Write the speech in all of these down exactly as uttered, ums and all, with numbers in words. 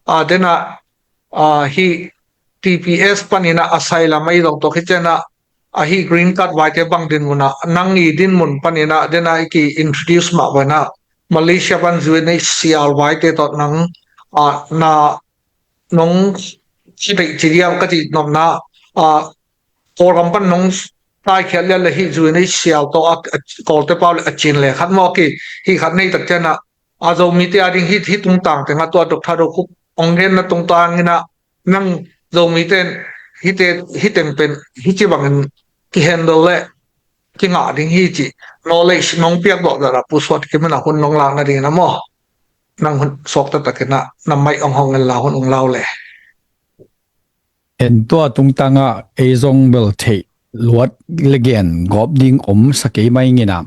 a, dena, a, hi T P S panin a asylum a i zong tua khit ciang a, a hi green card vaite bang dinmun a, nang i dinmun panin a, dena i ki introduce mah bana, Malaysia pan U N H C R vaite tawh nang, a, na nong ci deih ci diam ka cih nopna, a, Kawlgam pan nong taikhiat lian le hi U N H C R tawh a, a, Kawlte pau le a cin le khat maw ki, hi khat nei tak ciang a, a Zomite a ding hi, hi tungtang teng a tua Doctor Do Khup hong genna tungtang in a, nang Zomite in hite, hi teng pen hi ci bangin kihandle le kingah ding hi ci, knowledge nong piak dawh dara Pu Suat Kim in a hun nong lakna ding in a maw. Nang hun suak taktak in a, na mic hong hong en la, hun hong lau le. En tua tungtang a ei zong bel theih luat le gen gawp ding om sa kei mai ing in a.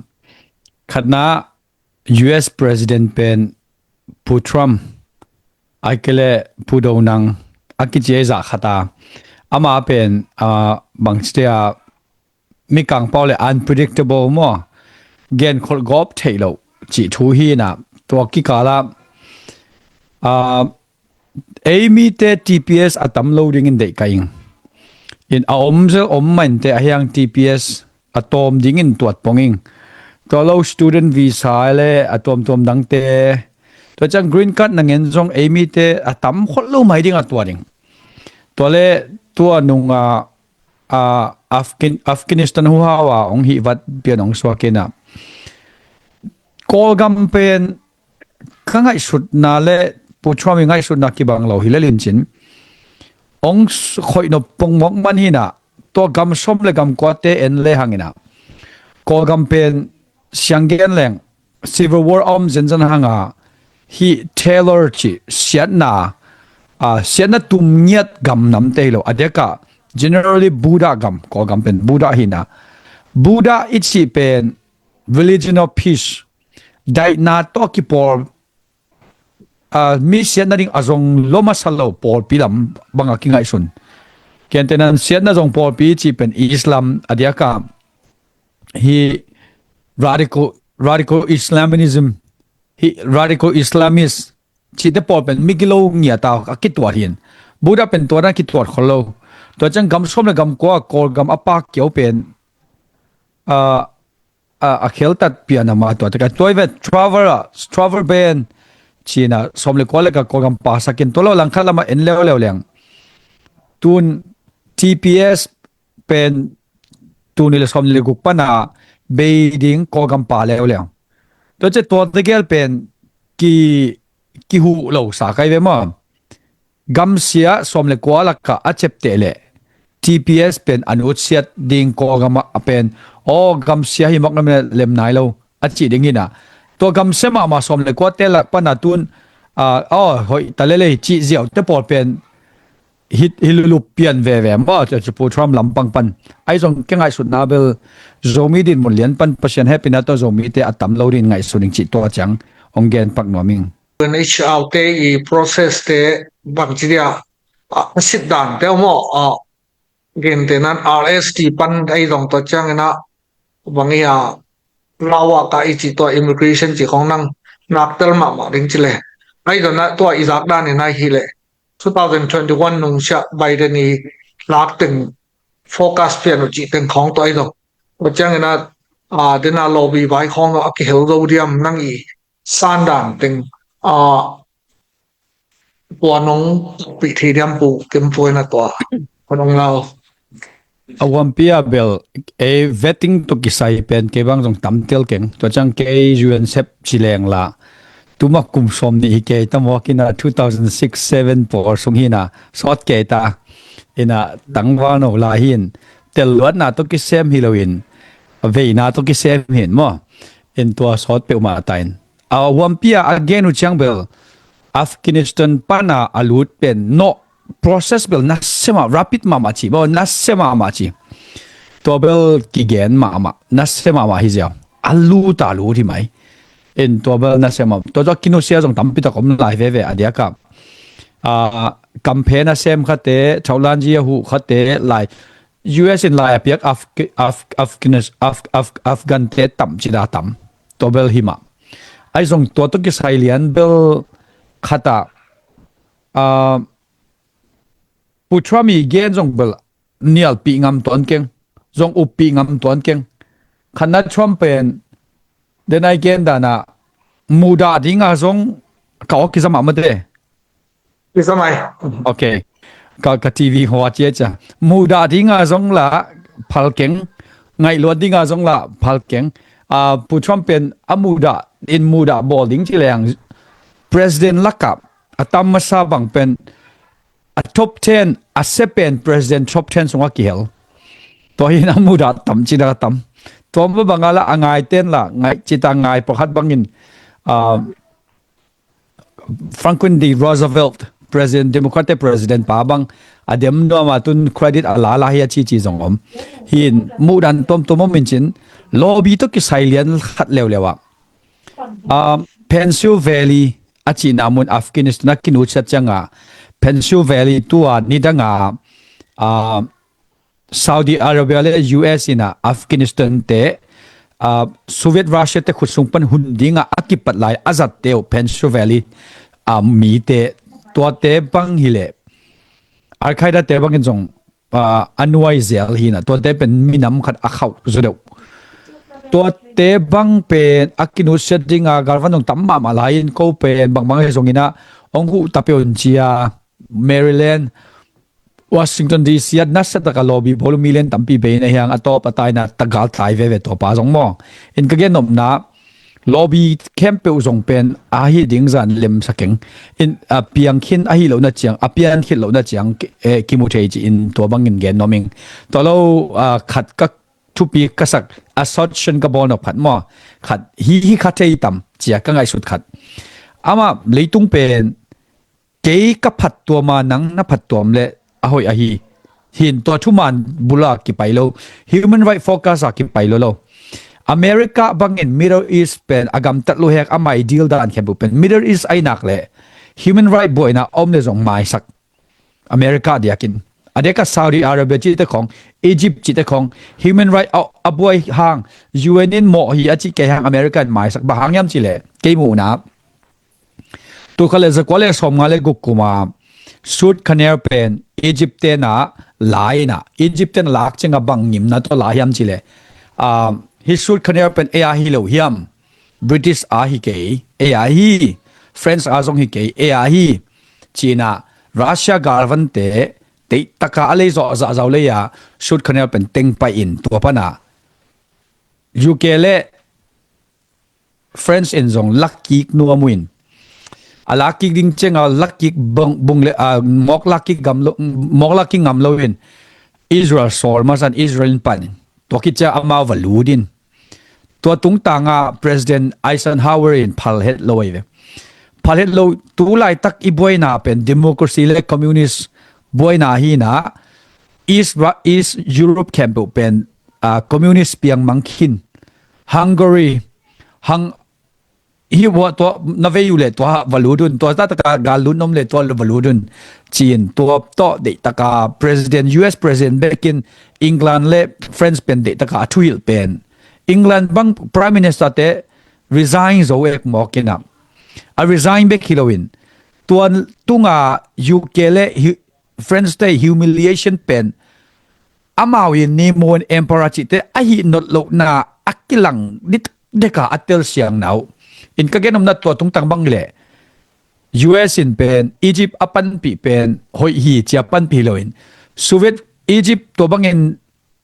Khatna, U S President pen Pu Trump, a kile Pu Do Nang, a kici ei zah khat a. Ama pen, a, bangci te a, mikang pau le unpredictable maw, genkholh gawp theih loh cih thu hi in a, tua kikal a, a, ei mite T P S a tam lo dingin deih ka ing. In a om zel om mah in te a hiang T P S a tawm dingin tuat pong ing. Tua lo student visa le a tuamtuam dangte, tua ciang green card na ngen zong ei mite a tam kholh lo mai ding a tuat ing. Tua le tua nung a, a, Afghan-, Afghanistan huhau a hong hih vat pian hong suak in a. Kawlgam pen ka ngaihsutna le Pu Trump i ngaihsutna kibang lo hi le lincin hong s-, khoih nop pongmawk man hi in a, tua gam sawm le gam kuate en le hang in a, Kawlgam pen siang gen leng Civil War a om zenzen hang a, hi terror cih siatna, a, siatna tum ngiat gam namte hi lo. A diak a, generally Buddha gam, Kawlgam pen Buddha hi in a. Buddha i cih pen religion of peace. Daihna tawh kipawl, a, mi siatna ding a zong lo masa lo pawlpi lam bang a kingaihsun. Kente nan siatna zong pawlpi cih pen Islam a diak a, hi radical, radical Islamism, hi radical Islamist cihte pawl pen mi gilo ngiat a, a kituat hi in. Buddha pen tua dan kituat khol lo. Tua ciang gam sawm le gam kua Kawlgam a pak kiau pen, a, a, a kheltat pian a ma tua te ka tua i vet travel a, travel ban ci in a sawm le kua le ka Kawlgam pasak in tua lo langkhat lam a en leuleu leng. Tun T P S pen tuni le sawm le guk pan a bei ding Kawlgam pa leuleu. Tua ciang tua tegel pen ki, kihuh lo sa kai ve maw. Gamsia sawm le kua lakah a ciapteh leh T P S pen a nutsiat ding Kawlgam ah a pen, aw, gamsia hi mawk na lem nai lo a cih ding hi in a. Tua gamsia mahmah sawm le kuate lak pan a tun, a, aw, hoih ta lel ei cih ziaute pawl pen hi, hi lulup pian veve maw, tua cu Pu Trump lampang pan. Ahi zong ka ngaihsutna bel Zomi dinmun lian pan Pasian hehpihna tawh Zomite a tam lo ding ngaihsun ing cih tua ciang hong gen pak nuam ing. U N H C R te i process te bangci dia, a, a sit dan te maw, a, gente nan R S T pan ei zong tua ciangin a bang i a lawa ka i ci tua immigration ci khong nang naktel mahmah ding ci le. Ei zong na tua i zak dan in a hi le two thousand twenty-one nung sia Biden i lak teng focus pian uh cih teng khong tua ei zong. Tua ciangin a, a, dena lobby vai khong a kihel zo diam nang i sandan teng, a, tua nong takpih thei diam Pu Kim Puai na tua. Ko nong lau. A huampi a bel, e, vetting tawh kisai pen kei bang zong tam tel keng. Tua ciang kei U N sep ci leng la. Tuma kum sawm nih hi kei ta mawk in a two thousand six seven pawl sung hi in a sawt kei ta. In a tangval no la hi in. Tel luatna tawh kisem hi lo in. A veina tawh kisem hi in maw. In tua sawt peuhmah ta in. A huampi a a gen uh ciang bel Afghanistan pan a a lut pen nawh process bel nasia mahmah, rapid mahmah ci, baw nasia mahmah ci. Tua bel kigen mahmah, nasia mahmah hi ziau. A lut a lut hi mai. In tua bel nasia mahmah. Tua tua kinusia zong tampi tak om lai veve a diak a. A, kamphe nasem khate, thaulanji a huh khate lai. U S in lai a piak Af-, Af-, Afghanis-, Af-, Af-, Afghan te tam ci da tam. Tua bel hi mah. Ahi zong tua tawh kisai lian bel khat a uh, Pu Trump i gen zong bel nialpih ngam tuan keng, zong uppih ngam tuan keng. Khatna Trump pen den ai gen dana mudah dinga zong ka awk kizam ah mate. Kizam ai. Ok. Ka, ka T V hoa cia cia. Mudah dinga zong la phal keng. Ngaihluat dinga zong la phal keng. Uh, Pu Trump pen a mudah in mudah bawl ding ci leng President lakah a tam masa bang pen a top ten a sepen President top ten sungah kihel. Tua hin a mudah tam cina tam. Tua banga la a ngai ten la ngai cita ngai pakhat bangin uh, Franklin D Roosevelt President Democratic President pa bang a dem nuama tun credit a lala hi a cici zong om. Hin muhdan tuamtuam om in cin lawbi tawh kisai lian khat leuleu ah. Um, Pensil Valley a cihna mun Afghanistan a kinutsiat cianga Pensil Valley tua nidanga uh, Saudi Arabia le U S ina Afghanistan te uh, Soviet Russia te khutsung pan hun dinga a kipat lai a zat teu Pensil Valley uh, mi te tuate bang hi le Al Qaeda te bangin zong uh, a nuai zel hina tuate pen minam khat a khauh zo deuh. Tuate bang pen a kinutsiat dinga galvan zong tam mahmah lai in ko pen bangbang he zongina ong huh tapeon cia Maryland Washington D C a nasa taka lawbi bawl million tampi bei na hiang a tawp a taina tagal tai veve tawpa zong maw. In ka gen nopna lawbi khempeuh zong pen a hi ding zan lemsa keng. In a piang khin a hi lo na ciang a pian khit lo na ciang eh, kimu thei ci in tua bangin gen nom ing. Tua lo uh, khat ka thupi ka sak assertion ka bawl nop khat maw. Khat hi hi kha thei tam cia ka ngaihsut khat. Ama leitung pen kei ka phattuam a nang na phattuam le a hoih ahi. Hin tua thuman bula kipai lo. Human right focus a kipai lo lo. America bangin Middle East pen a gamtat lo hek a mai deal dan khempeuh pen Middle East ainak le human right buaina om le zong maisak America diakin. A deka Saudi Arabia cite khong, Egypt cite khong, human right a, a buai hang, U N in mawh hi a ci kei hang America in maisak ba hang yam ci le kei muhna. Tukha le zakua le sawmnga le guk kuma Suez Canal pen Egypt tena laina Egypt tena lak chenga bang ngimna to la hiam chile. Um, hi Suez Canal pen ea hi lo hiam. British a hi kei ea hi. France a zong hi kei ea hi. China Russia galvante teihtaka a lei zawh zahzau leia Suez Canal pen teng pai in tua pana U K le France in zong lakkik nuam uh in a lakkik ding cianga lakkik bung le mawk lakkik ngam lo in Israel sawl masan Israel in pan in tua kicia amau va lut in tua tungtanga President Eisenhower in phal het lo ahi ve. Phal het lo tu laitak i buaina pen democracy le communist buaina hina East, East Europe khempeuh pen uh, communist piang mang khin Hungary hang hi wa tua na vei u le tua va lut un tua ta taka gal lut nom le tua va lut un chin tua to de taka president U S president bekin England le France pen de taka a thuhil pen England bang prime minister te resign zo ek mawkina a resign bek hi loin tua tunga U K le France te humiliation pen amau in ni muan emperor cite a hi not lo na a kilang dit deka a tel siang nau in ka genom na tua tungtang bang le U S in pen Egypt a panpi pen hoih hi cia panpi loin Soviet Egypt tua bangin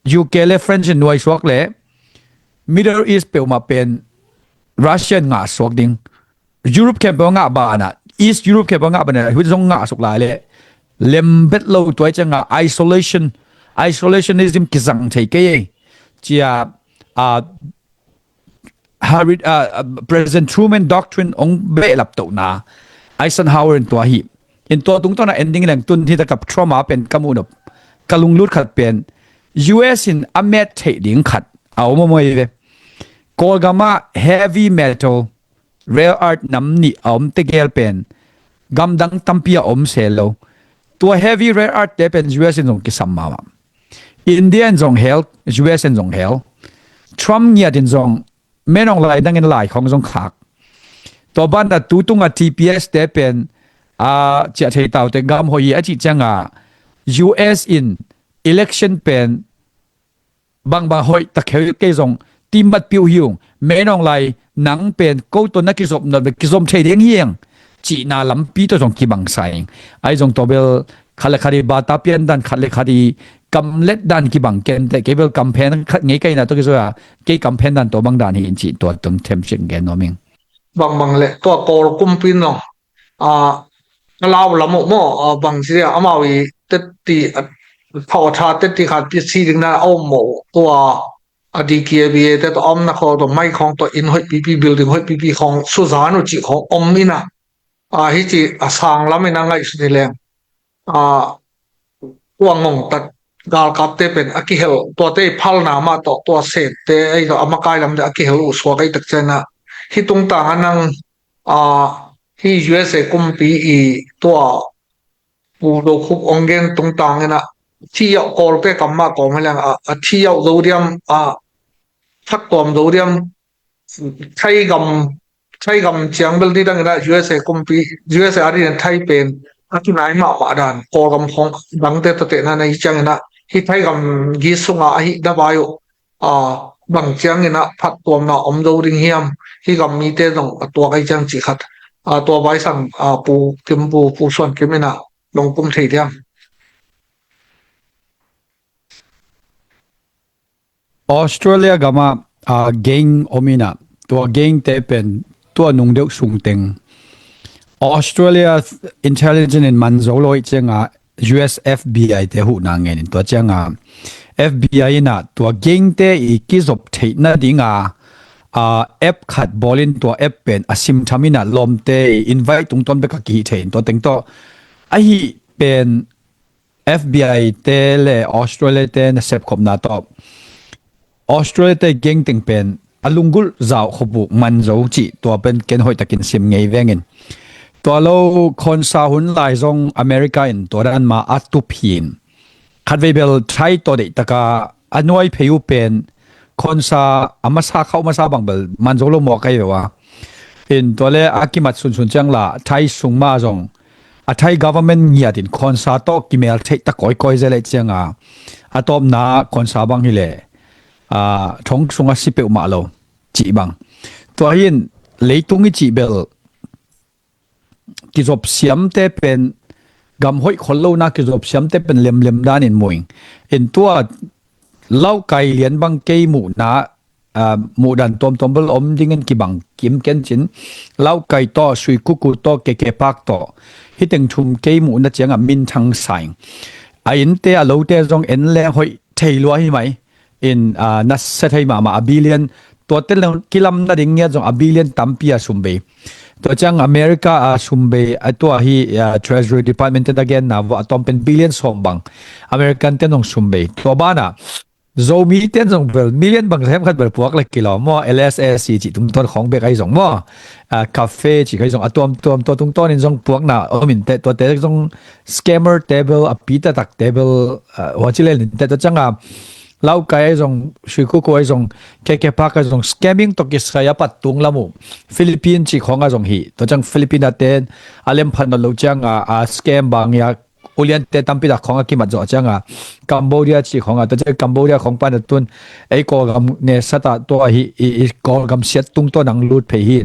U K le France in nuai suak le Middle East peuhmah pen Russia in ngah suak ding Europe khempeuh a ngah banah East Europe khempeuh a ngah banah hut zong ngah suk lai le lembet lo tuai cianga isolation isolationism kizang thei kei ei cia uh, Harry, uh, President Truman doctrine ong behlap tohna Eisenhower in tua hi in tua tungtona ending leng tun hi takap Trump a pen ka muhnop ka lunglut khat pen U S in a met theih ding khat a om a mawh ve Kawlgama heavy metal rare earth nam nih a om tegel pen gamdang tampi a om se lo. Tua heavy rare earth te pen U S in zong kisam mama. India in zong hel, U S in zong hel. Trump ngiat in zong menong lai dangin lai khong zong khak. Tua banah tutunga T P S te pen a ciah thei taute gam hoih hi a cih cianga U S in election pen bangbang hoih takhel kei zong timmat piuh hi ung. Menawng lai nang pen ko tawh na kizop nop le kizom thei ding hiang cihna lampi tawh zong kibangsa ing. Ahi zong tawbel khat le khat i bata piandan khat le khat i kamlet dan kibang kente kei bel kamphen khat ngei kaina tawh kizua kei kamphen dan tawh bang dan hi in cih tua tun themsik gen nuam ing. Bangbang le tua Kawl kumpi no a a lau lam uh maw a bang sia amau i tetti a thau a tha tetti khat pi si ding na a om maw tua a D K B A te tawh a omna khawng tawh mai khawng tawh inn hoih pipi building hoih pipi khawng suzan uh cih khawng om ina a hi ci a sang lam ina ngaihsun hi leng a tua ngongtat galkapte pen a kihel tuate i phalna mah tawh tua sette ei tawh a makai lamte a kihel uh suak ei tak ciana hi tungtang a nang a hi U S A kumpi i tua pu do khup ong gen tungtang ina thi yauh Kawlte kam mah kawm hi leng a a thi yauh zo diam a thak tuam zo diam Thai gam Thai gam ciang bel didang ina U S A kumpi U S A a rin Thai pen a kinai mahmah dan Kawlgam khawng dangte tatehna na hi ciang ina hi Thai gam gi sunga a hi davai uh a bang ciang ina phattuamna om zo ding hiam hi gam mite zong a tuak ahi ciang cih khat a tua vai sang a pu kim pu pu suan kim ina longkum thei diam. Australia gama a gang om ina tua gang te pen tua nung deuh sung teng Australia intelligence in man zo lo ih cianga U S F B I te huhna ngen in tua cianga F B I ina tua gang te i kizop theihna dinga a app khat bawlin tua app pen a simtham ina lawmte i invite tungtawn bek a kihih thei in tua teng tawh ahi pen F B I te le Australia te na sepkhopna tawh Australia te gang teng pen a lunggulh zau khop uh man zo cih tua pen ken hoih takin sim ngei vengin tua lo khonsa hun lai zong America in tua dan ma a tup hin khatvei bel Thai tawh deih taka a nuai phei uh pen khonsa a masa khauh masa bang bel man zo lo mawk ahi ve ua. In tua le a kimat sunsun ciang la Thai sung ma zong a Thai government ngiat in khonsa tawh kimel theih ta kawikawi zel eh cianga a tawpna khonsa bang hi le a thong sunga si peuhmah lo cih bang. Tua hin leitung i cih bel kizop siamte pen gam hoih khol lona kizop siamte pen lemlem danin muing in tua laukai lian bang kei muhna muhdan tuamtuam bel om dingin kibang kim kencin laukai tawh suikuku tawh keke pak tawh hiteng thum kei muhna ciangah minthang saing a innte a lote zong en leng hoih thei lua hi mai in na sa thei mahmah a billion tuate kilamna ding ngiat zong a billion tampi a sum bei. Tua ciang America a sum bei a tua hi Treasury Department te da genna vua a tawm pen billion sawm bang American te nong sum bei. Tua bana Zomi ten zong bel million bang hem khat bel puak la kilawm maw, L S S cih tungtawn khawng bek ahi zong maw, cafe cih kha zong a tuamtuam tua tungtawnin zong puakna om in teh tuate zong scammer te bel a pi taktak te bel hua ci lel in teh tua cianga laukai ahi zong suikuku ahi zong keke pak ahi zong scamming tawh kisai a pat tung lam uh Philippine cih khawng a zong hi tua ciang Philippine a ten a lem phat nawn lo cianga a scam bang ia uliante tampi tak khawng a kimat zawh cianga Cambodia cih khawng a tua ciang Cambodia khawng pan a tun ei Kawlgam nesat ah tua hi i Kawlgam siat tungtawn ang lut phei hi.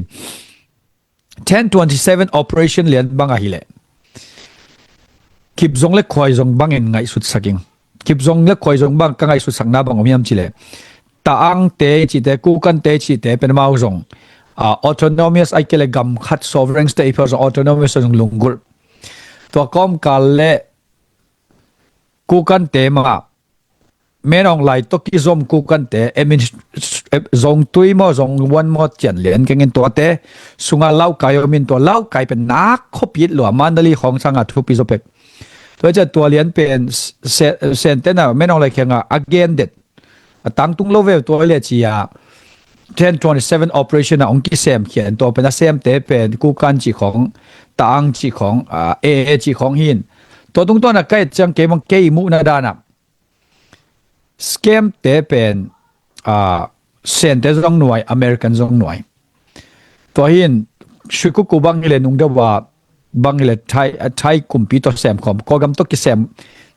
Ten twenty seven operation lian bang ahi leh kip zong le khuai zong bangin ngaihsut saking kip zong le khuai zong bang ka ngaihsut sakna bang om hiam ci leh ta ang te cihte kukan te cihte pen mau zong autonomous ai ke le gam khat sovereign state i phau zong autonomous zong lunggulh tua kawmkal le kukan te mah menawng lai tawh kizom kukan te emin zong tui maw zong wan maw cian lian kengin tuate sunga laukai om in tua laukai pen nak khawpit lua mandali khawng sanga thupi zo pek tua cian tua lian pen sentena menawng lai khenga a gen det a tangtung lo ve tua le cia ten twenty seven operation a ong kisem khian tua pen a semte pen kukan cih khawng ta ang cih khawng a e cih khawng hin tua tungtawn a kai ciang kei mang kei muhna dana scam te pen sente zong nuai American zong nuai tua hin suikuku bang hi le nung deuh a bang hileh Thai, a Thai kumpi tawh sem khawm, Kawlgam tawh kisem,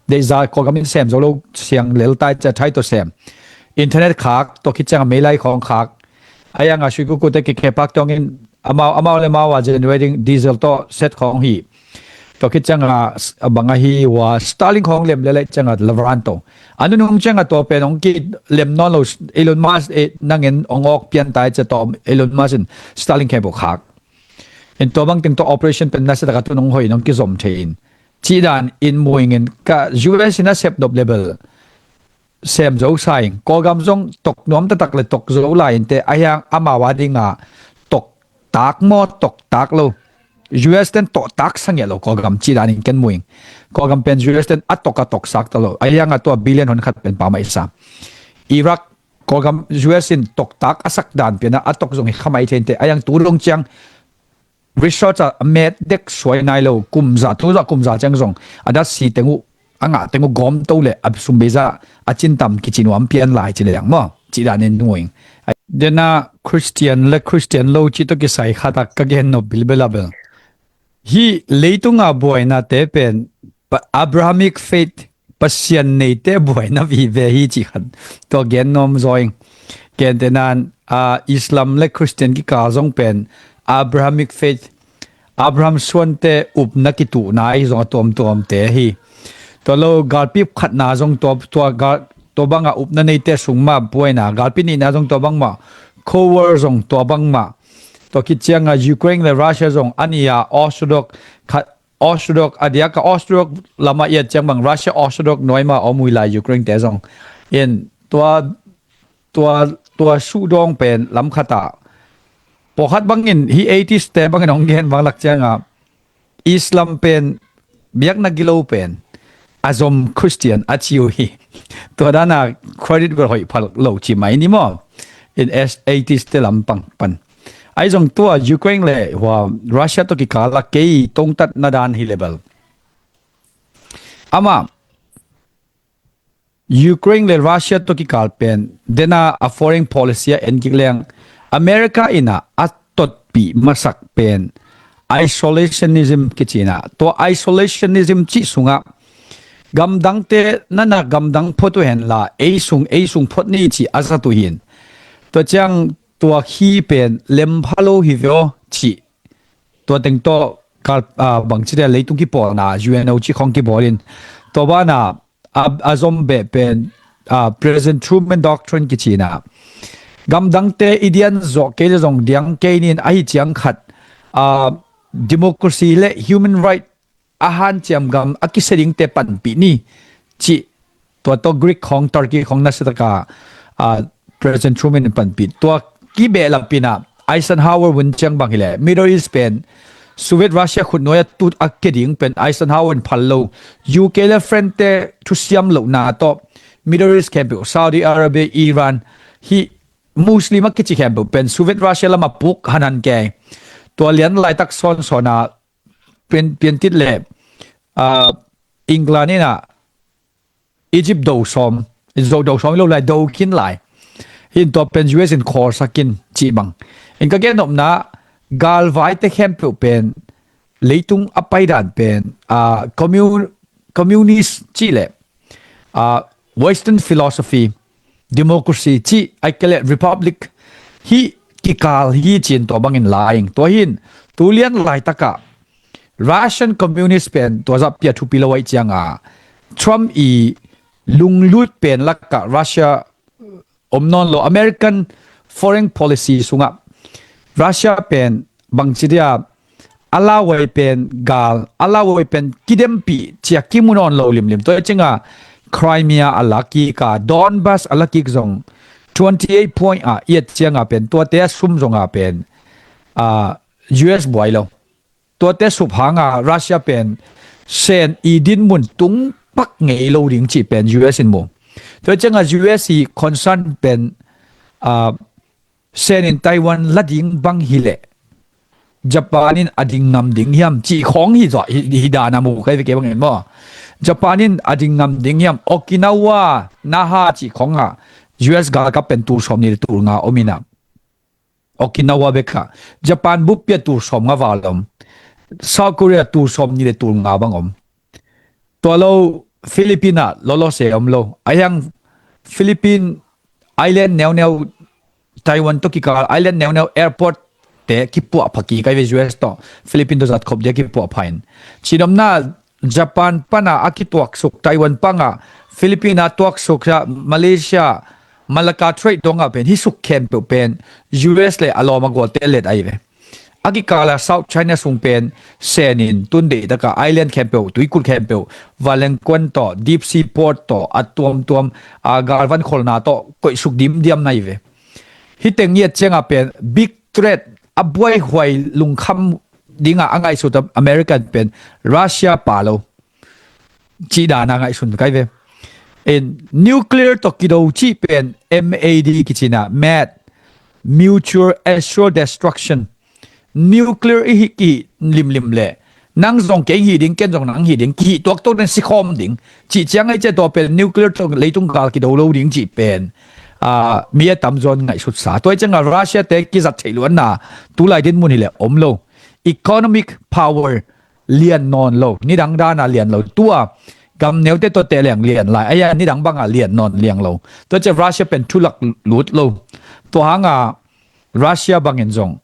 deihza Kawlgam in sem zo lo siang lel tai cia Thai tawh sem. Internet khak, tua khit ciang a meilai khawng khak. A yang a sui kuku te kikhe pak tawngin amau, amau le amau a generating diesel tawh set khawng hi. Tua khit ciang a, a bang a hi ua Starlink khawng lem le le ciang a lavaran to. A nunung ciang a tua pen hong ki lem nawn lo Elon Musk, eh, nangin hong awk pian tai cia tawh Elon Musk in Starlink khempeuh khak. In tua bang teng tawh operation pen nasa taka tu nong hoih nong kizom thei in. Cih dan in muingin ka U S in a sep nop level sem zo sa ing. Kawlgam zong tok nuam taktak le tok zo lai inte a hiang amau a dinga tok tak maw tok tak lo. U S ten tok tak sa ngiat lo Kawlgam cih dan in ken muing. Kawlgam pen U S ten a tok a tok sak ta lo. A hiang a tua billion hon khat pen pa mai sa. Iraq Kawlgam U S in tok tak a sak dan pian a a tok zong hi kha mai thei inte a hiang tu dong ciang research a met dek suai nai lo, kumza, tuza kumza ciang zong a dat si teng uh, a ngah teng uh gawm to le a sum beisa a cin tam kici nuam pian lai ci le ang maw. Cih dan in nung uh ing. Dena Christian le Christian lo cih tawh kisai khat a ka gen nop bilbel a bel. Hih leitunga buainate pen pa-, Abrahamic faith Pasian neite buaina vive hi cih khat tua gen nuam zaw ing. Gentehna in, a, Islam le Christian kikal zong pen Abrahamic faith, Abraham suante upna kituhna ahi zong a tuamtuamte hi. Tua lo galpi khatna zong tua, tua gal, tua banga upna neite sung mah buaina, galpi nihna zong tua bang mah Cold War zong tua bang mah. Tua khit cianga Ukraine le Russia zong a nih a Orthodox khat Orthodox, a diaka Orthodox lama i et ciang bang Russia Orthodox nuai mah om uh hi lai Ukraine te zong. In tua, tua, tua suhdawng pen lam khat ah pawlkhat bangin hih atheist te bangin hong gen bang lak cianga Islam pen biakna gilo pen a zom Christian a ci uh hi. Tua dana credit bel hoih phal lo ci mai ni maw. In atheist te lampang pan. Ahi zong tua Ukraine le hua Russia tawh kikal a kei tongtatna dan hi le bel. Amah Ukraine le Russia tawh kikal pen dena a foreign policy a en kik leng America in a a totpih masak pen isolationism kici in a, tua isolationism cih sungah gamdangte nana gamdang phot uh henla ei sung, ei sung phot ni cih a zat uh hin. Tua ciang tua khi pen lempha lo hi ve aw cih. Tua teng tawh kal, ah, bangci dia leitung kipawlna U N O cih khawng kibawl in tua bana a, a zom beh pen, ah, President Truman Doctrine kici in a, gamdangte i dian zawh kei le zong diang kei nin ahi ciang khat, ah, democracy le human right a hanciam gam a kisia dingte panpih ni cih tua tawh Greek khawng, Turkey khawng nasiataka, ah, President Truman in panpih. Tua kibehlap in a Eisenhower vun ciang bang hileh Middle East pen Soviet Russia khutnuai a tut a kia ding pen Eisenhower in phal lo. U K le France te thusiam lohna tawh Middle East khempeuh, Saudi Arabia, Iran, hih Muslim a kici khempeuh pen Soviet Russia lama puk hanhan kei. Tua lian laitak sawnsawn a pian, piantit le, ah, England in a Egypt do sawm, zo do sawm lo lai, do khin lai. Hin tua pen U S in khawlsak in cih bang. In ka gen nopna galvaite khempeuh pen leitung a paidan pen, ah, commun-, communist cih le, ah, Western philosophy, democracy cih ai kei le republic hih kikal hi cin tua bangin la ing. Tua hin tulian laitakah Russian communist pen tua zah pia thupi lo aih cianga Trump i lunglut pen lakah Russia om nawn lo. American foreign policy sungah Russia pen bangci dia a lauhuai pen gal, a lauhuai pen kidempih cia kimu nawn lo limlim. Tua cianga Crimea a lakik a, Donbas a lakik zong twenty eight point a i et cianga pen tuate a sum zonga pen, ah, U S buai lo. Tuate sup hanga Russia pen Sen i dinmun tung pak ngei lo ding cih pen U S in mu. Tua cianga U S i concern pen, ah, Sen in Taiwan la ding bang hileh Japan in a ding ngam ding hiam cih khawng hi zawh, hi, hi dana mu kai ve kei bangin maw. Japan in a ding ngam ding hiam, Okinawa, Naha cih khawngah U S galkap pen tul sawm ni le tul nga om in a. Okinawa bekah Japan bup pia tul sawm nga val om. South Korea tul sawm ni le tul nga bang om. Tua lo Philippine ah lolo se om lo. Ahiang Philippine island neuneu Taiwan tawh kikal island neuneu airport te kipuah pha kik ai ve, U S tawh Philippine tawh zat khop dia kipuah pha in. Cinomna Japan pana a kituaksuk Taiwan panga Philippine a tuaksuk a Malaysia Malacca Strait dongah pen hih suk khempeuh pen U S le a lawm a gualte let ai ve. A kikala South China sung pen senin tun deihtaka island khempeuh, tuikul khempeuh, vanlengkuan tawh, deep sea port tawh, a tuamtuam, a galvan kholna tawh koihsuk dimdiam nai ve. Hih teng i et cianga pen big threat, a buaihuai lungkham dinga a ngaihsut American pen Russia pa lo. Cih dana ngaihsun kai ve. In nuclear tawh kido cih pen M A D kicina, mad, mutual assured destruction. Nuclear i hih kih limlim le nang zong kei hih ding, ken zong nang hih ding, kihih tuaktuak ding, sikhawm ding. Cih ciang ai cia tua pen nuclear tawh leitung gal kido lo ding cih pen, ah, mi a tamzawn ngaihsut sa. Tua i cianga Russia te kizat theih luanna tulai din mun hi le om lo. Economic power lian nawn lo, nidang dana lian lo. Tua gam neute tawh teh leng lian lai, aia nidang banga lian nawn liang lo. Tua cia Russia pen thulak lut lo. Tua hanga Russia bangin zong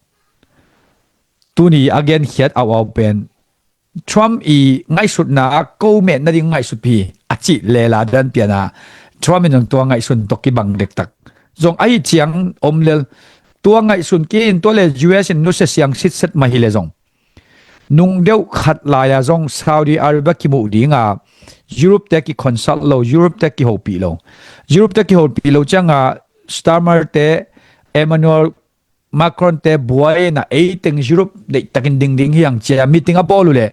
tuni a genkhiat auau pen Trump i ngaihsutna a ko met nading ngaihsut hi a cih lela dan piana Trump in zong tua ngaihsun tawh kibang dektak zong ahi ciang om lel. Tua ngaihsun ki in tua le U S in nusia siang sitset mah hi le zong nung deuh khat lai-a zong Saudi Arabia kimuh dinga Europe te kiconsult lo, Europe te kihopih lo. Europe te kihopih lo cianga Starmer te, Emmanuel Macron te buai na eiteng Europe deihtakin dingding hiang cia meeting a bawl uh le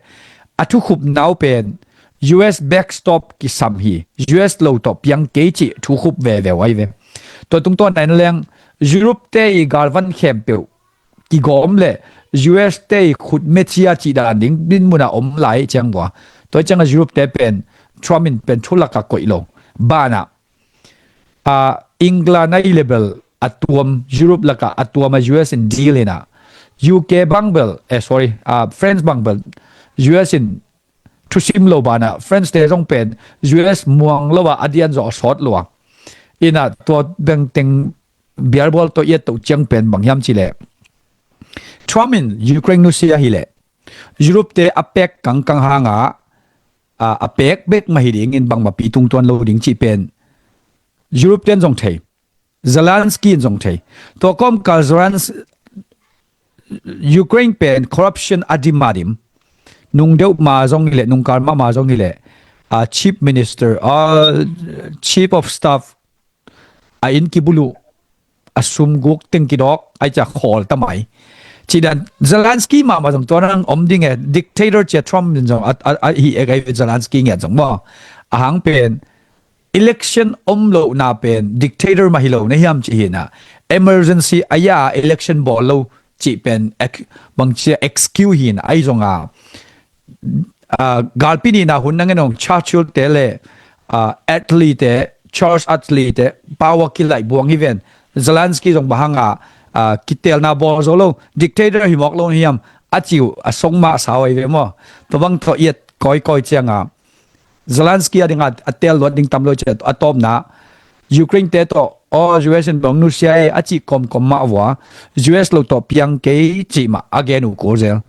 a thukhupna uh pen U S backstop kisam hi, U S lo tawh piang kei cih thukhup veve uh ai ve. Tua tungtawn na in leng Europe te i galvan khempeuh kigawm le U S te i khut mecia cih dan ding dinmuna om lai ciang vua. Tua cianga Europe te pen Trump in pen thulaka koih lo. Bana, ah, England a i le bel a tuam, Europe laka a tuam a U S in deal hina. U K bang bel, eh, sorry, ah, France bang bel U S in thusim lo bana France te zong pen U S muang lo a a dian zawh a sawt lo a. Ina tua bengteng bialbual tawh i et toh ciang pen bang hiam cih leh Trump in Ukraine nusia hi leh Europe te a pek kangkang hanga, a, a pek bek mah hi dingin bangmapi tungtuan lo ding cih pen Europe ten zong thei, Zelensky in zong thei. Tua kawmkal Zelens Ukraine pen corruption a dim a dim. Nung deuh ma zong hi leh, nungkal mahmah zong hi leh, a, chief minister, a, chief of staff a inn kibuluh, a sum guk teng kidawk ai cia khawl tamai. Cih dan Zelensky mahmah zong tua nang om ding e, dictator cia Trump in zong a, a, a hi e kai Zelensky ngiat zong maw. A hang pen election om lohna pen dictator mah hi lo na hiam cih hina. Emergency a ya election bawl lo cih pen ex-, bang cia excuse hina ai zonga. Ah, galpi nihna hun na ngen ong Churchill te le, ah, Attlee te, Charles Attlee te, power kilaih buang hi ven. Zelensky zong bang hanga, ah, kitelna bawl zo lo, dictator hi mawk lo hiam, a ciu, a song mah sau ai ve maw. Tua bang tawh i et kawikawi cianga. Zelensky a dinga, a tel luat ding tam lo cia, a tawpna. Ukraine te tawh, aw, U S in bang nusia e, a cih kawmkawm mah vua. U S lo tawh piang kei cih mah, a gen uh kul zel.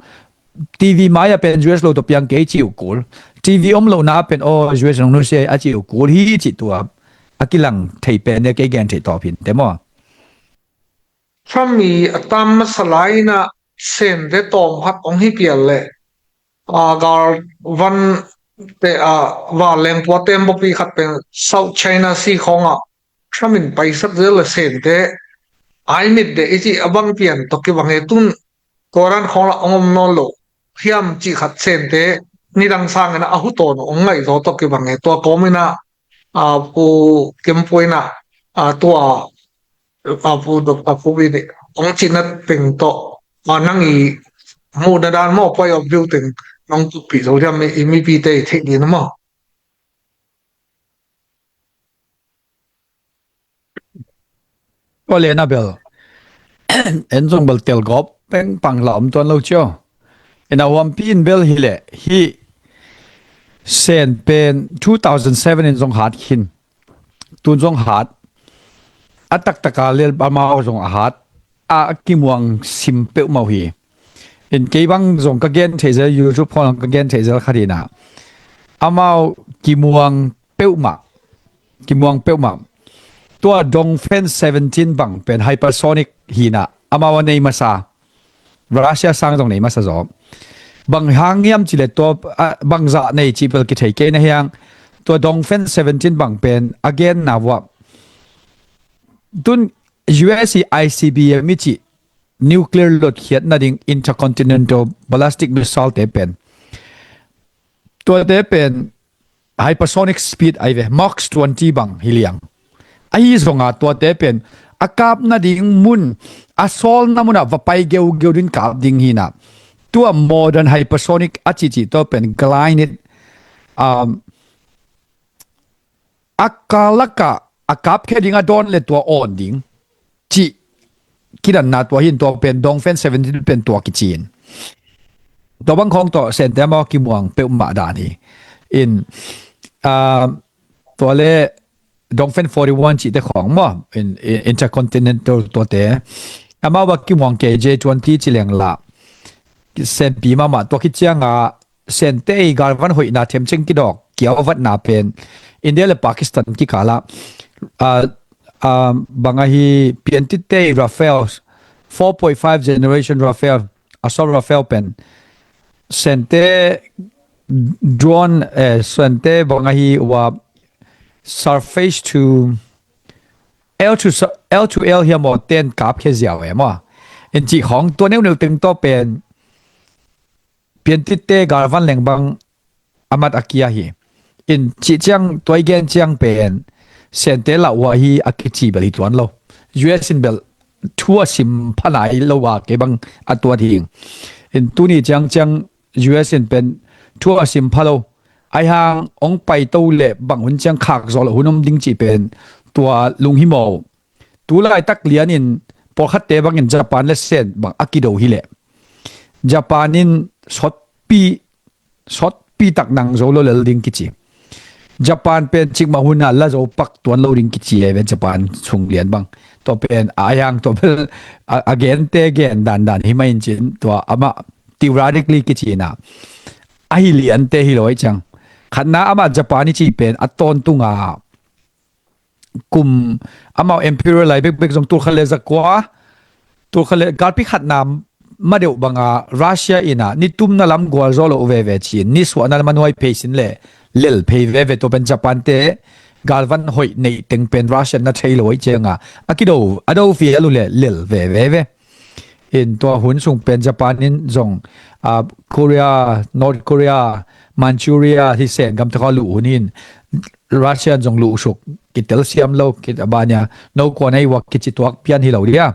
T V mai-ah pen U S lo tawh piang kei cih uh kul. T V om lohna ah pen aw U S nong nusia a cih uh kul hi cih tua a kilang thei pen ne kei gen thei tawp hin te maw? Trump i a tam masa lai-in ah sente tawm khat hong hi pial leh a galvan te a vanleng pua tembaw pi khat pen South China Sea khawngah Trump in paisak zel le sente ai mit deh i cih a bang pian tawh kibang e tun tua dan khawng lah hong om nawn lo hiam cih khat sente nidang sangin a hu tawn hong ngaih zaw tawh kibang e tua kawmin ah a pu kempuina a tua a pu dok a pu bi nih hong cinat peng tawh a nang i muhna dan maw point of view teng nong tukpih zo hiam i mipite i theih dina maw? Tua le na bel en zong bel telgawp pengpang la om tuan lo cio. Ina huampi in bel hileh hih Sen pen two thousand seven in zong hat khin. Tun zong hat. A taktaka lel amau zong a hat. A kimuang sim peuhmah uh hi. In kei bang zong ka gen thei zel, YouTube khawng ka gen thei zel khat hi na. Amau kimuang peuhmah. Kimuang peuhmah. Tua Dongfeng seventeen bang pen hypersonic hi na. Amau a nei masa. Russia sang zong nei masa zaw. Bang hang hiam cileh tua, ah, bangzah nei cih bel kithei kei na hiang. Tua Dongfeng seventeen bang pen a genna vuah. Tun U S i I C B M i cih nuclear lotkhiat nading intercontinental ballistic missile te pen. Tuate pen hypersonic speed ai ve, Mach twenty bang hi liang. Ahi zonga tuate pen a kap nading mun, a sawlna munah va pai geugeu din kap ding hi na. Tua modern hypersonic a cihcih tua pen glide it, um, a kalaka a kap khe ding a dawn le tua awn ding cih kidanna tua hin tua pen Dongfeng seventeen pen tua kicin. Tua bang khawng tua Sente amau kimuang peuhmah dan hi. In, ah, tua le Dongfeng forty-one cihte khawng maw, in, in, intercontinental tuate. Amau a kimuang K J twenty ci leng la. Senpi mahmah tua khit cianga Sente i galvan hoihna themcing kidawk kiau vatna pen India le Pakistan kikala, ah, ah, bang ahi piantitte i Rafale, four point five generation Rafale, assault Rafale pen Sente drone, eh, Sente bang ahi ua surface to L to, L to L hiam aw ten kap khe ziau em aw. In cih khawng tua neuneu teng tawh pen piantitte galvan leng bang a mat a kia hi. In cih ciang tua i gen ciang pen Sente lauhuai hi a kici bel hi tuan lo. U S in bel thu a sim pha nai lo a kei bang a tuat hi. In tuni ciang ciang U S in pen thu a sim pha lo. Ai hang ong pai to le bang hun ciang khak zaw lo hun om ding cih pen tua lunghimawh. Tu laitak lianin pawlkhatte bangin Japan le Sen bang a kido hileh Japan in sotpi, sotpi tak nang zo lo lel ding kici. Japan pen cikmah huna la zo pak tuan lo ding kici e ve Japan sung lian bang. Tua pen a yang tua bel a, a gente gen dandan hi mah in cin tua amah theoretically kici na. Ahi liante hi lo ai ciang. Khatna amah Japan i cih pen a tawntunga kum amau Emperor lai bekbek zong tulkhat le zakua, tulkhat le galpi khatna madeuh banga Russia ina nitumna lam gualzaw lo veve cin, nisuahna manuai phei sin le lel phei veve tua pen Japan te galvan hoih neih teng pen Russia na thei lo ai cianga a kido, a do fial uh le lel veve ve. In tua hun sung pen Japan in zong, ah, Korea, North Korea, Manchuria hi Sen gam te khaw luh hun hin Russia in zong luh suk kitel siam lo kit a bania no kuan ei wak kici tuak pian hi lo dia.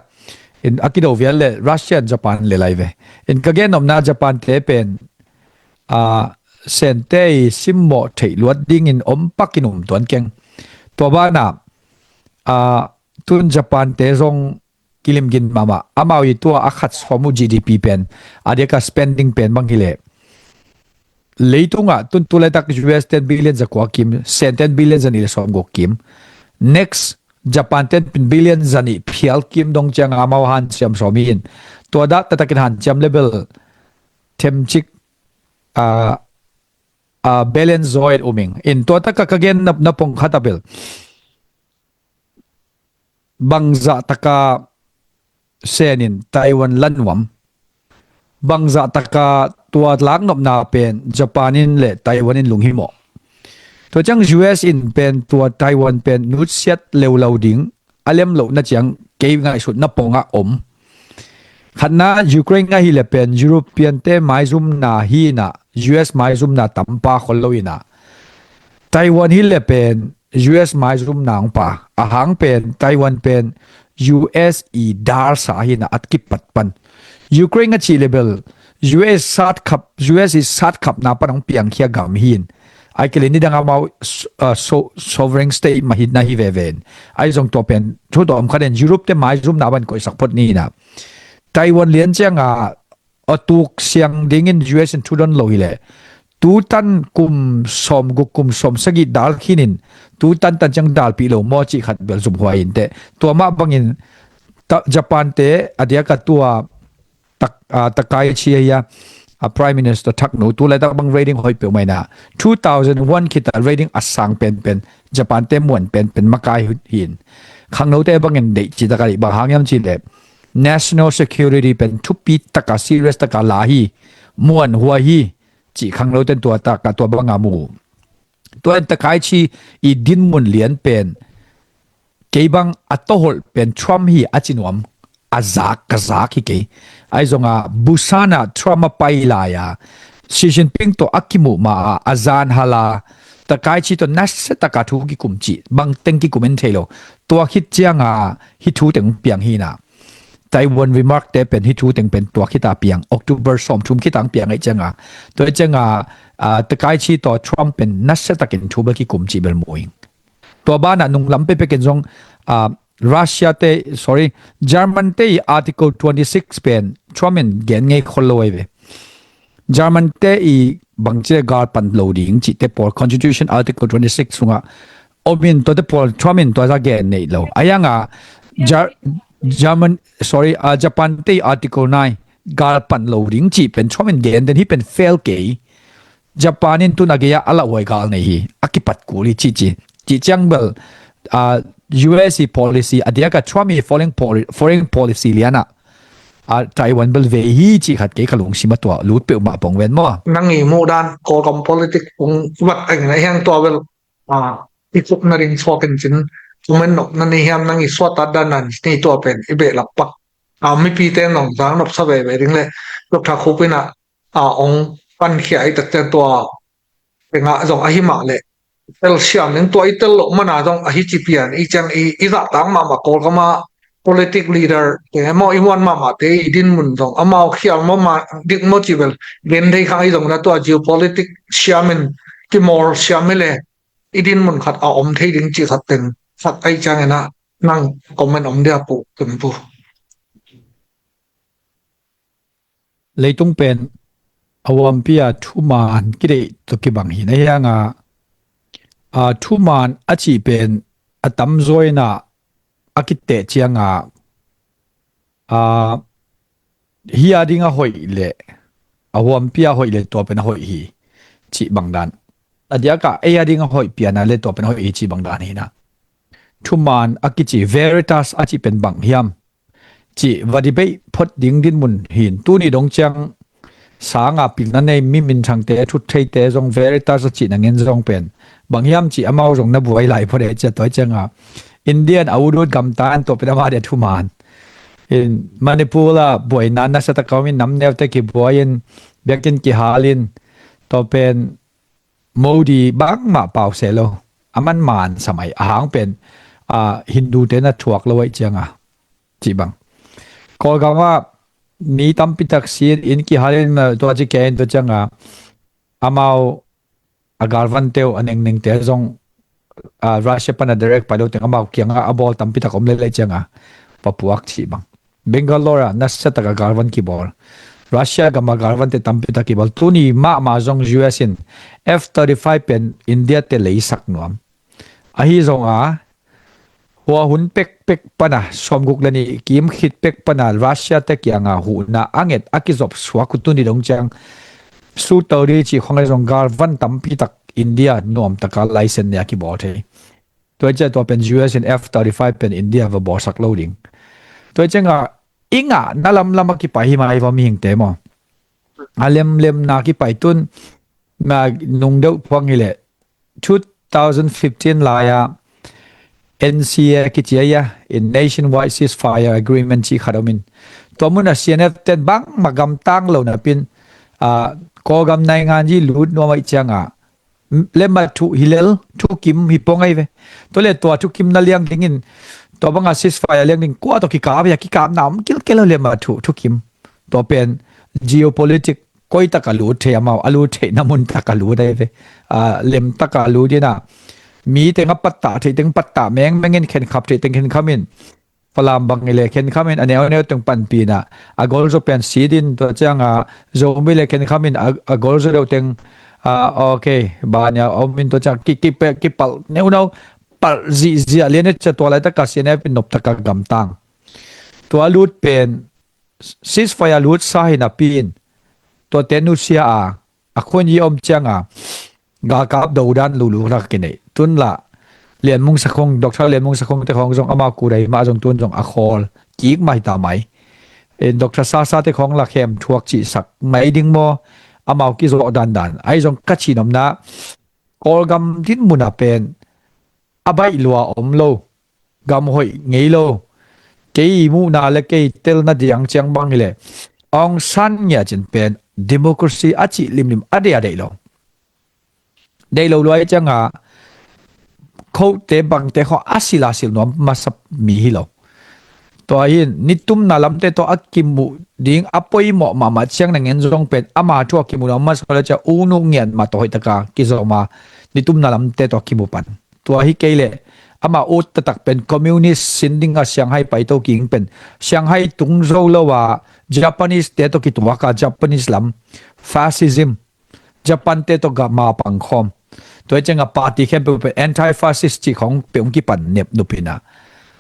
In a kido vial le Russia in Japan le lai ve. In ka gen omna Japan te pen, ah, Sente i simmawh theih luat dingin om pakin um tuan keng. Tua bana, ah, tun Japan te zong kilim gin mahmah. Amau i tua a khat sawm uh G D P pen, a diaka spending pen bang hileh leitungah tun tu laitak U S ten billion zakua kim, Sen ten billion zanih le sawm guk kim. Next Japan ten billion zanih phial kim dong cianga amau hanciam sawm hi in. Tua dah taktakin hanciam level themcik, ah, ah, balance zaw in um ing. In tua taka ka gen na, na pong khat a bel bangzah taka Sen in Taiwan la nuam. Bangzah taka tua laknopna pen Japan in le Taiwan in lunghimawh. Tua ciang U S in pen tua Taiwan pen nutsiat leuleu ding a lem lohna ciang kei ngaihsutna pongah om. Khatna Ukraine ahileh pen European te maizumna hi inah U S maizumna tampa khol lo inah Taiwan hileh pen U S maizumna hong pa. A hang pen Taiwan pen U S i darsa hi inah a kipat pan. Ukraine a cih leh bel U S satkhap, U S i satkhapna pan hong piangkhia gam hi in. Ai kei leh nidang amau s-, uh, so-, sovereign state mah hi na hi veve in. Ai zong tua pen thu tawm khat in Europe te maizumna ban koihsak phot ni inah. Taiwan lian cianga a tuk siang dingin U S in thu don lo hileh, tu tan kum sawm guk, kum sawm sagih dal khinin, tu tan tan ciang dalpih lo maw cih khat bel zumhuai inteh. Tua mah bangin ta, Japan te a diak a tua tak, ah, Takaichi ahi a, a Prime Minister thaknu tu laitak bang rating hoih peuhmah ina. Two thousand one khita rating a sang penpen, Japan te muan penpen makai hi in. Khangnote bangin deih ci taka bang hang hiam cih leh, national security pen thupi taka, serious taka la hi, muanhuai hi, cih khangnote tua taka tua banga mu. Tua in Takaichi i dinmun lian pen kei bang a tawholh pen Trump hi a ci nuam. A zak ka zak hi kei. Ahi zonga Busan ah Trump a pai lai a, Xi Jinping tawh a kimuh ma a, a zan hal a, Takaichi tawh nasia taka thu kikum cih bang teng kikum in thei lo. Tua khit cianga hih thu teng piang hi na. Taiwan remark te pen hih thu teng pen tua khita piang, October sawmthum khitang piang ahi cianga. Tua ahi cianga, ah, Takaichi tawh Trump pen nasia takin thu bel kikum cih bel mu ing. Tua banah nunglam pekpekin zong, ah, Russia te, sorry, German te i Article twenty-six pen Trump in gen ngei khol lo ahi ve. German te i bangci le galpan lo ding cihte pawl Constitution Article twenty-six sungah om in, tuate pawl Trump in tua za gen neih lo. Ahi hanga Ger-, German, sorry, ah, Japan te i Article nine galpan lo ding cih pen Trump in gen den, hih pen fail kei. Japan in tun a gei-ah a lauhuai gal nei hi, a kipat kul hi cih ci. Cih ciang bel, ah, U S i policy, a diaka Trump i foreign poli-, foreign policy lianah, ah, Taiwan bel vei hi cih khat kei ka lungsim a tua lut peuhmah pong ven maw. Nang i muh dan, Kawlgam politic kong vat eng na hiang tua bel, ah, i kuk na ring suak in cin, comment nop na nei hiam, nang i suatat dan nan nei tua pen i behlap pak. Ah, mipite nong zang nopsa veve ding le, Doctor Khupin ah, ah, ong pankhia i takte tua tengah zong ahi mah le, tel siam ning tua i tel loh mana zong ahi ci pian i ciang i, i zahtang mahmah Kawlgama politic leader te maw, i muan mahmah te i dinmun zong amau khial maw ma dik maw ci bel gen thei khang i zong na tua geopolitic siamin kimawl siam i le i dinmun khat a om thei ding ci khat teng khat ahi ciangin ah nang comment om dia pu tum pu. Leitung pen a huampi a thuman kideih tawh kibang hi na hianga, a thuman a cih pen a tamzaw inah a kiteh cianga, a, hi a ding a hoih le a huampi a hoih le tua pen a hoih hi cih bang dan. A diaka ei a ding a hoih piana le tua pen a hoih hi cih bang dan hi na. Thuman a kici veritas a cih pen bang hiam cih va debate phot ding dinmun hin. Tuni dong ciang sanga pilna nei mi minthangte, thuttheite zong veritas a cih nangin zong pen bang hiam cih amau zong na buai lai phot e cia tua cianga Indian a udut gamtan tua pen amah dia thuman. In Manipur a buaina nasa taka om in nam neute kibuai in biakinn kihalin tua pen Modi bangmah pause lo. A man man samai a hang pen, a, Hindu te na thuak lo aih cianga cih bang. Kawlgam ah mi tampi tak sin in kihalin, a, tua ci kei in tua cianga amau a galvan teu a nengneng te zong, a, Russia pana direct pai lo teng amau kianga a bawl tampi tak om lelei cianga papuak cih bang. Bangalore ah nasa taka galvan kibawl. Russia gama galvante tampi tak kibawl. Tuni mahmah zong U S in F thirty-five pen India te leisak nuam. Ahi zonga hua hun pekpek pana sawmguk le nih kim khit pek pana Russia te kianga huhna a nget a kizop suak uh tuni dong ciang Su thirty cih khong ahi zong galvan tampi tak India nuam taka license nei a kibawl thei. Tua ciah tua pen U S in F thirty-five pen India va bawlsak lo ding. Tua cianga i ngah na lamlam a kipai hi mai va mihingte maw. A lemlemna kipai tun na nung deuh phuang hileh two thousand fifteen lai-a N C A kici a, in Nationwide Ceasefire Agreement cih khat om in. Tua mun a C N F ten bangmah gamtang lo napin, a, Kawlgam naingan ji lut nuam aih cianga lemmat thuh hi lel, thukim hi pong ahi ve. Tua le tua thukim na liang dingin tua banga ceasefire liang ding kua tawh kikap hi a, kikapna om kilkel lo lemmat thuh, thukim. Tua pen geopolitic koi taka lut thei amau, a lut theihna mun taka lut ahi ve. A, lem taka lut ina mi teng a pattah theih teng pattah mengmengin khenkhap theih teng khenkhamin Falam bang i le khenkhamin a neuneu teng panpih inah a golzaw pen sit in, tua ciangah Zomi le khenkhamin a, a golzaw deuh teng, ah, ok, bania om in tua ciang ki, ki, kipalh neuneu, palh zihziah lian i cia tua laitaka C N F in noptaka gamtang. Tua lut pen ceasefire lut sa hi napi in tuate nusia a, a khun i om cianga galkap dodan lulu lak kinei. Tunla Lian Mung Sakhong, Doctor Lian Mung Sakhong te khong zong amau kudai mah zong tun zong a khawl kik mai ta mai. Doctor Sasa te khong la khem thuak cihsak mai ding maw, amau kizawh dandan. Ahi zong ka cinomna Kawlgam dinmuna pen a baih lua om lo, gam hoih ngei lo. Kei muhna le kei telna diang ciang bang hileh Aung San ngiacin pen democracy a cih limlim a deih a deih lo. Deih lo luai cianga khote bangte khaw a sila sil nuam masa mi hi lo. Tua hin nitumna lamte tawh a kimuh ding a poimawh mahmah ciang na ngen zong pen ama thu a kimuh nuam masa le cia unu ngian mah tawh hoihtaka kizawma nitumna lamte tawh kimu pan. Tua hi kei leh ama ut taktak pen communist sin dinga Shanghai paito king pen Shanghai tung zo lo a Japanese te tawh kituaka Japanese lam fascism, Japan te tawh gama pangkhawm. Tua cianga party khempeuh pen anti-fascist cih khong peuh kipan nep nupina.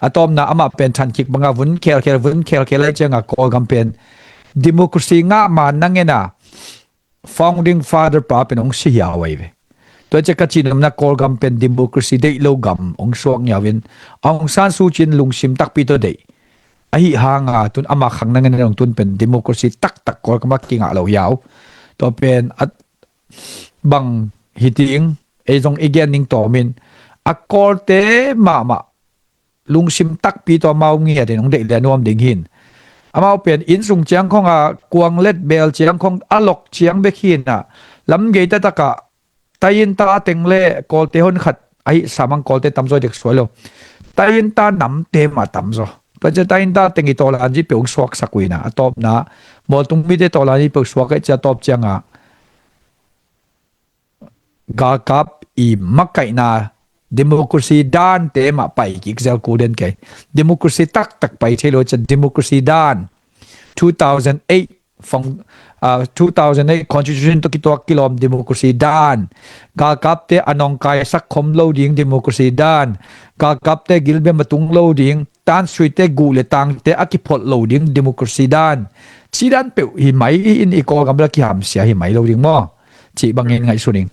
A tawpna amah pen thankik banga vun khelkhel vun khelkhel ai cianga Kawlgam pen democracy ngah ma nangena founding father pa pen hong si hiau ahi ve. Tua cia ka cinomna Kawlgam pen democracy deih lo gam hong suak ngiau in Aung San Suu Kyi in lungsim takpi tawh deih ahi hanga tun ama khang nangen hong tun pen democracy taktak Kawlgam a kingah lo hiau. Tua pen a bang hiting ei zong i gen ning tawmin a Kawlte mahmah lungsim takpi tawh amau ngiatin hong deih le nuam ding hin. Amau pen innsung ciang khonga kuang let bel ciang khong a lok ciang bek hinah lamgei taktakah tainta teng le Kawlte hon khat ahi samang Kawlte tamzaw dek suai lo. Tainta namte mah tamzaw. Tua cia tainta teng i tawlanzi peuh suaksak uina a tawpna mawltung mite tawlanzi peuh suak ahi cia tawp cianga galkap i makaihna democracy dante mah pai kik zel ku den kei. Democracy taktak pai thei lo cia democracy dan two thousand eight fong, uh, two thousand eight constitution tawh kituak kilawm democracy dan. Galkapte a nongkai sak khom lo ding democracy dan. Galkapte gilbem a tung lo ding, tansuite guh le tangte a kiphot lo ding democracy dan. Cidan peuh hi mai in i Kawlgam la kihamsia hi mai lo ding maw? Cih bangin ngaihsun ing.